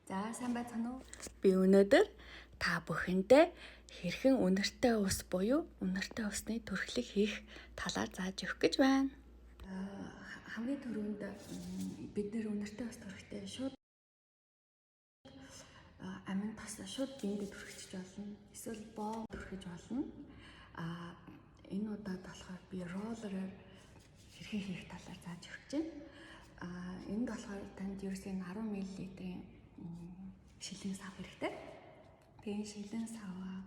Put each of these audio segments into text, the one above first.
За сайн байцгаана уу? Би өнөөдөр та бүхэндээ хэрхэн үнэртэй ус буюу үнэртэй усны түрхлэг хийх талаар зааж өгөх гэж байна. Хамгийн түрүүнд бид нэр үнэртэй ус түрхтэй шууд амин тас шууд биендээ түрхэж болно. Эсвэл боо түрхэж болно. Энэ удаад болохоор би роллероор хэрхэн хийх талаар зааж өгөх гэж байна. Энд болохоор танд ерөөсөө 10 мл-ийн шилэн сав хэрэгтэй. Тэгээ энэ шилэн саваа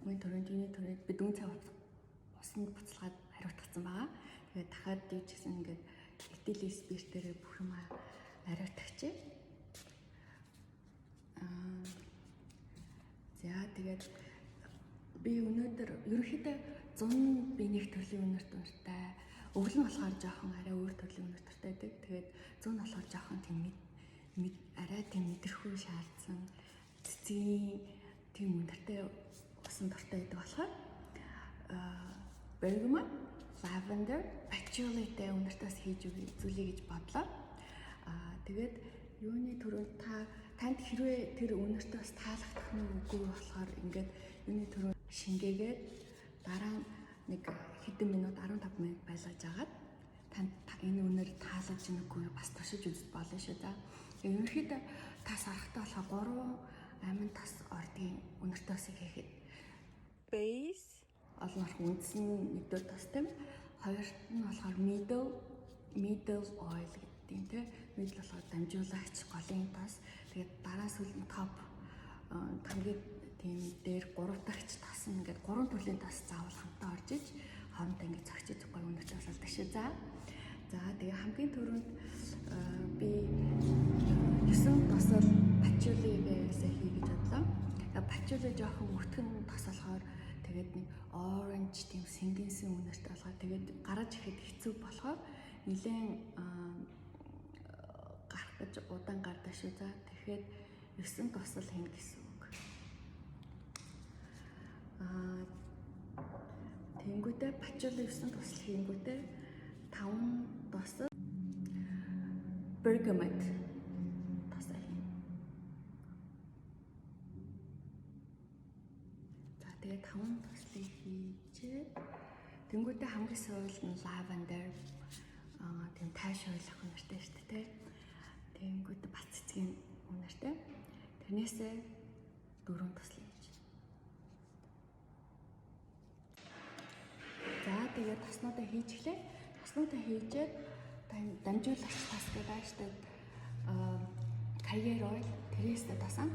миний түрүүнд юуны түрүүнд би дүүн цай усанд буцалгаад хариуцсан байгаа. Тэгээд дахиад юу ч гэсэн ингээд этил спиртээрээ бүх юм ариутгачээ. За тэгээд би өнөөдөр ерөнхийдөө 100 би нэг төрлийн үнэрт дуртай. Өвөл нь болохоор жоохон арай өөр төрлийн үнэрт дуртай байдаг. Тэгээд 100 нь болохоор жоохон тийм арай тийм мэдрэхүй шаардсан цэцгийн тийм үнэртэй усан дуртай байдаг болохоор bergamot, lavender, patchouli-тэй үнэртээс хийж үзүүлье гэж бодлоо. Тэгээд юуны түрүүнд танд хэрвээ тэр үнэртээс таалагдах нь үгүй болохоор ингээд юуны түрүүнд шингээгээд дараа нь нэг хэдэн минут 15 минут байлгаж агаад танд энэ үнэр таалагдж нүггүй бас туршиж үзэж болно шүү. За ерөнхийдөө тас орохтой болохоор 3 амин тас ордгийн үнэртэй усыг хийхэд Base олон орох үндсэн нэгдүгээр тас тийм, хоёрт нь болохоор middle oil гэдэг юм те. Middle болохоор дамжуулагч голын тас. Тэгээд дараа сүүл нь top хамгийн тийм дээр гурав дахь тас нь ингээд гурван төрлийн тас заавал хамтаа орж иж хоорондоо ингээд зохицож гоё үнэртэй бас болдог шүү. За тэгээ хамгийн түрүүнд би 9 тосол пачулигээс хий гэж бодлоо. Пачули жоохон өтгөн тос болохоор тэгээд нэг orange тийм сэнгэнсэн үнэртэй болохоор тэгээд гараж ирэхэд хэцүү болохоор нэлээд гарах гэж удаан гардаг шүү. За тэгэхээр 9 тосол хийнэ гэсэн үг. Тэнгүүтээ пачули 9 тосол хийнгүүтээ 5 тосол bergamot тосол хийнэ. За тэгээд 5 тослыг хийчээд тэнгүүтээ хамгийн сүүлд нь lavender тийм тайш ойлох үнэртэй шүү дээ. Тэнгүүтээ бац цэцгийн үнэртэй. Тэрнээсээ 4 тослыг хийж. За тэгээд тоснуудаа хийж эхлэв. Тоснуудаа хийжээд дамжуулагч тас гэдэг шүү дээ. Carrier oil тэрээс тасаа.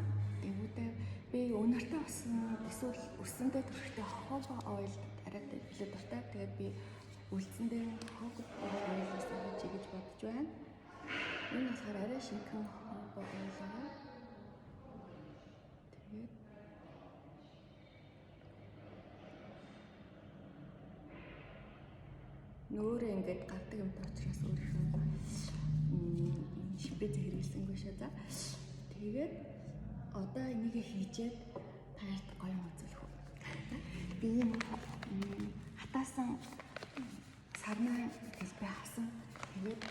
Тэнгүүтээ би үнэртэй усан эсвэл өсөндөө төрхтэй jojoba oil арай илүү дуртай. Тэгээд би үлдсэндээ jojoba oil-аас хийж гэж бодож байна. Энэ болохоор арай шинэхэн jojoba oil байгаа. Тэгээд нөөрэ ингээд гардаг юмтай учраас өөрийнхөө шипээ хэрэглэсэнгүй шүү. За тэгээд одоо энийг хийчээд таарт гоё юм үзүүлэх үү. Би юм хатаасан сарнай дэлбэ хасан. Тэгээд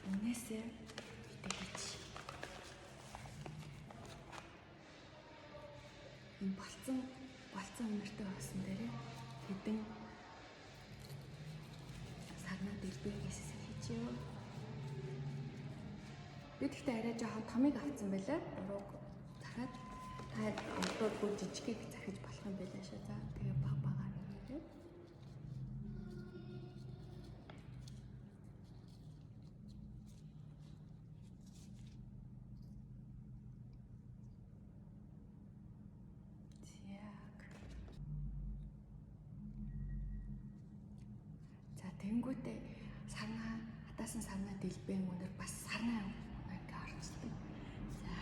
үнээсээ хийж энэ болцсон үнэртэй болсон дээрээ хэдэн сарнай дэлбэ хийсээ хийчихв. Би тэгтээ арай жоохон томыг авсан байлаа. Урууг захаад та одоо бүр жижигийг захиж болох юм байлаа шүү. За тэгээ баг багаар хийгээд. За тэнгүүтээ сарнаа хатаасан сарнаа дэлбэн өнөр бас сарнаа өнөр ингээ орчдөг. За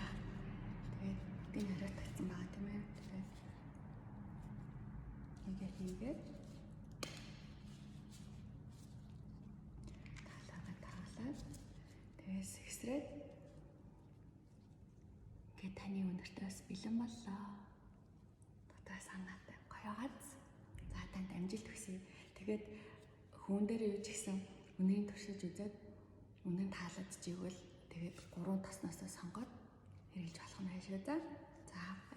тэгээд бүгдийг хариуцсан байгаа тийм ээ. Тэгээд нэгэ хийгээд таалаагаа таалаад тэгээд сэгсрээд ингээ таны өнөртөө бас бэлэн боллоо. Дотоо санаатай гоё гац. За танд амжилт хүсье. Тэгээд хүн дээр юу ч гэсэн үнэрийг туршиж үзээд үнэн таалагдчихвэл тэгээд 3 тосноосоо сонгоод хэрэглэж болох нь. шүү, за. За, bye.